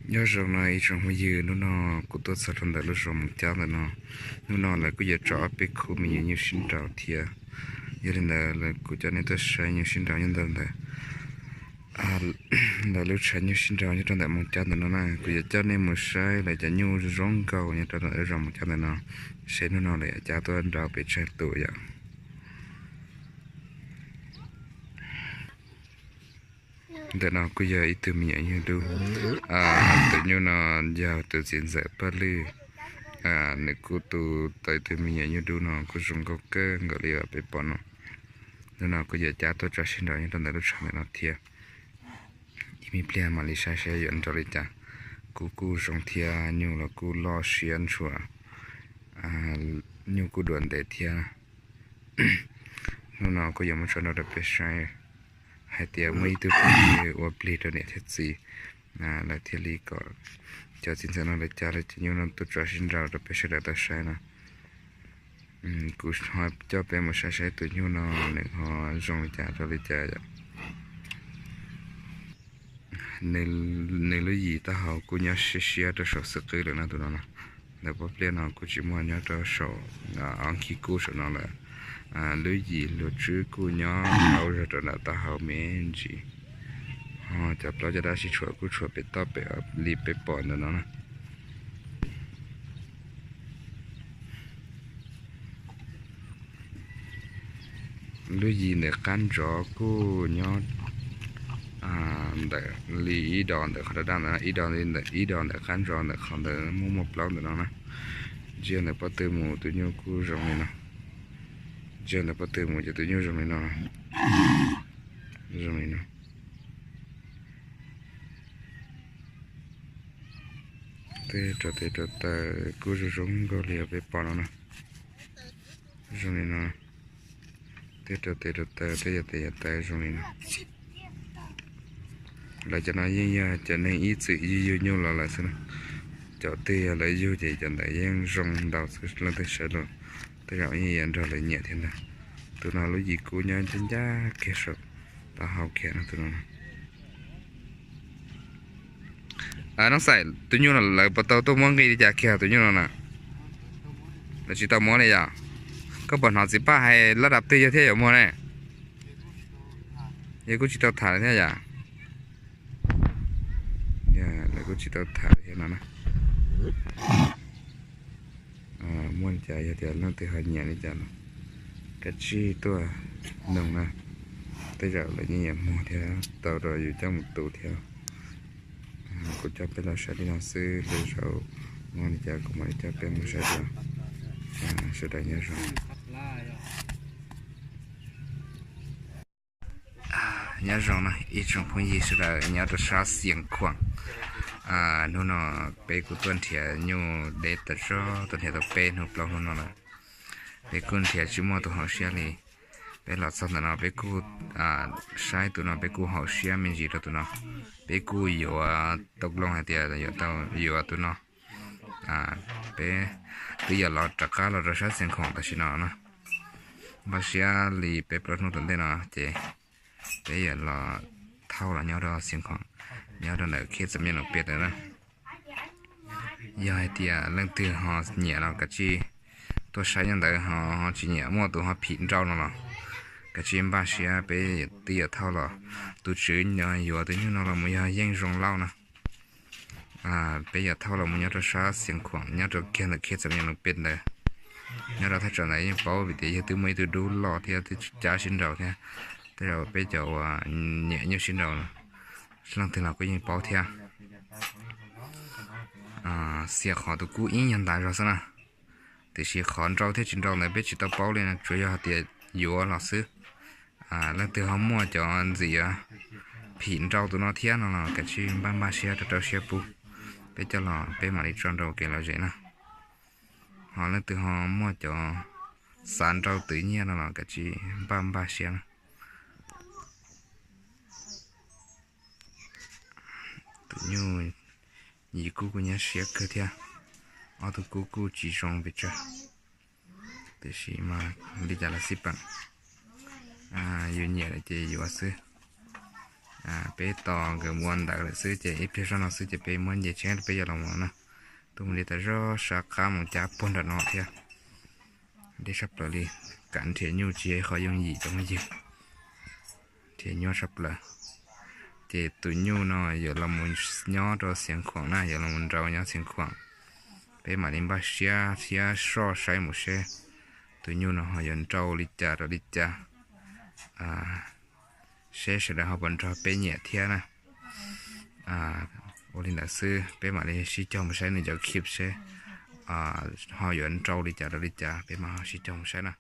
Nyob zoo no ib tsoom phooj ywg, hnub no kuv tuaj txog rau ntawm lub zos Moos Cab ntawm no. Hnub no lawv kuj yuav tso ob peb khub me nyuam nyuj sib nraus thiab. Yog li ntawd kuv coj nej tuaj saib nyuj sib nraus nyob ntawm ntawm lawv lub tshav nyuj sib nraus nyob rau ntawm Moos Cab ntawm no na. Kuv yuav coj nej mus saib lawv cov nyuj zoo nkauj nyob rau ntawm lub zos Moos Cab ntawm no, seb hnub no lawv yuav cab tuaj nraus pes tsawg tus yom. Ntawm no kuj yog ib tug me nyuam nyuj dub. Tus nyuj no yog tus txiv ntxawm Paj Lwj, nws kuj tu tau ib tug me nyuam nyuj dub no kuj zoo nkauj kawg nkaus li uas peb pom no. Hnub no kuj yuav cab tuaj tso sib nraus nyob rau ntawm lub tshav ntawm no thiab. Ib me pliag mam li saib saib yuav nraus li cas. Kuj kuj zoo thiab, nyuj los kuj loj siab ntshua, nyuj kuj dua ntev thiab. Hnub no kuj yuav muab tso nraus rau peb saib hais tias muaj ib tug phooj ywg ua plig rau niam thiab txiv, lawv thiaj li kom cov txiv ntxawm no lawv cab lawv cov nyuj no tuaj tso sib nraus rau peb sawv daws tau saib no. Kuv ho coj peb mus saib saib tus nyuj no nws ho zoo li cas rau li cas yom. Nws lub yim taub hau kuj nyob siab siab rau saum xwb qwb lawm no tus no na. Ntawm pob pliaj no kuj tsis muaj nyob rau saum ob khib kub saum no lawm. Lub yim hluas tswb kuj nyob hauv zog rau nram taub hau me ntsis. Ho cov plaub caj dab sib tshuam kuj tshuam pem toj pem li peb pom ntawm no na. Lub yim ntawm qab ntsov kuj nyob ntawm li ib dos ntawm qhov daj daj ntawd, ib dos li ntawm, ib dos ntawm qab ntsov ntawm qhov ntawd muaj muaj plaub ntawm no na. Ntsia ntawm pob tw mus tus nyuj kuj zoo li no. Ntsia ntawm pob tw mus ces tus nyuj zoo li no, zoo li no. Tej rau tes rau taw kuj zoo zoo nkauj li uas peb pom no na. Zoo li no. Tej rau tes rau taw, tej yam tes yam taw zoo li no. Lawv cov no yeej yog cov neeg ib txwm yug yug nyuj los lawm xwb na. Cov twg yog lawv yug ces cov ntawd yeej zoo ntau xwb, leej twg sawv los tej zaum yeej yuav nrog lawv nyiam thiab ntag. Tus no lub yim kub nyob ncaj ncaj kiag saum taub hau kiag no tus no. Nob Xais, tus nyuj no lawv puas tau tuaj muab nqi li cas kiag tus nyuj no na? Lawv tsis tau muab li yom? Koj puas hnov txiv Paj hais laj dab twg yog thiaj yuav muag ne? Yog kuj tsis tau tham thiab yom? Lawv kuj tsis tau tham thiab no na. Muaj li cas yog tias leej twg ho nyiam li cas los kav tsij tuaj noog na. Tej zaum lawv yeej yuav muag thiab tau rau yus coj mus tu thiab. Kuv coj peb los saib li no xwb, lwm zaus muaj li cas kuv mam li coj peb mus saib dua. Sawv daws nyob zoo. Nyob zoo na ib tsoom phooj ywg sawv daws nyob rau sab Xiav Khuam. Hnub no peb kuj tuaj nrhiav nyuj deb tas zog, tuaj nrhiav tau peb hnub plaub hnub no lawm. Peb kuj nrhiav tsis muaj tus haum siab li. Peb los txog ntawm no peb kuj saib tus no peb kuj haum siab me ntsis rau tus no. Peb kuj yuav tau loo hais tias yuav tau yuav tus no. Peb twb yuav los rov qab los rau sab Xiav Khuam tam sim no na. Npaj siab li peb plaub hnub tom ntej no ces peb yuav los thauj los nyob rau Xiav Khuam, nyob rau ntawm khej txam nyaj no peb tawm na. Yog hais tias leej twg ho nyiam los kav tsij tuaj saib nyob ntawd, ho tsis nyiam muaj tus ho phim nrau no los kav tsij npaj siab, peb twb yuav thauj los. Tus tswv yuav tus nyuj no los mus yog Yeej Zoo Lauj na. Peb yuav thauj los mus nyob rau sab Xiav Khuam, nyob rau kiag ntawm khej txam nyaj no peb ntawd. Nyob rau thaj tsam ntawd yeej paub vim tias yog twb muaj ib tug dub loj thiab twb cab sib nraus thiab. Tej zaum peb cov uas nyiam nyuj sib nraus leej twg los kuj yeej paub thiab. Xiam qhov tus kub ib nyuag ntas zog xwb na. Tiam sis qhov nrau thiab tsis nrau ntawd peb tsis tau paub li, tsuas yog hais tias yuav los xwb. Leej twg ho muaj cov ntxim phim nrau tus no thiab no los kav tsij npaj npaj siab rau rau siab pub, peb coj los peb mam li tso nrau kev lom zem na. Ho leej twg ho muaj cov xav nrau twv nyiaj no los kav tsij npaj npaj siab na. Tus nyuj yim kub kuj nyab siab kawg thiab. Ob tug kub kuj tsis zoo pes tsawg, tiam sis mas li cas los xij peem, yus nyiam lawm ces yuav xwb. Peb tos nkawd mus ua ntawv lawm xwb ces ib pliag zoj no xwb ces peb muab nce tsheb peb yuav los mus no na. Tuaj mus li tas zog sab qab mus cab puag nram no thiab. Deb tshaj plaws li, kav nrhiav nyuj tsis yog ib qho yooj yim cov phooj ywg. Nrhiav nyuaj tshaj plaws. Ces tus nyuj no yuav los mus nyob rau Xiav Khuam na, yuav los mus nrau nyob Xiav Khuam. Peb mam li npaj siab thiab soj saib mus seb tus nyuj no ho yuav nrau li cas rau li cas, seb sawv daws ho puas nrog peb nyiam thiab na. Ua li ntawd xwb peb mam li sib cog mus saib nws cov khib seb ho yuav nrau li cas rau li cas, peb mam sib cog mus saib na.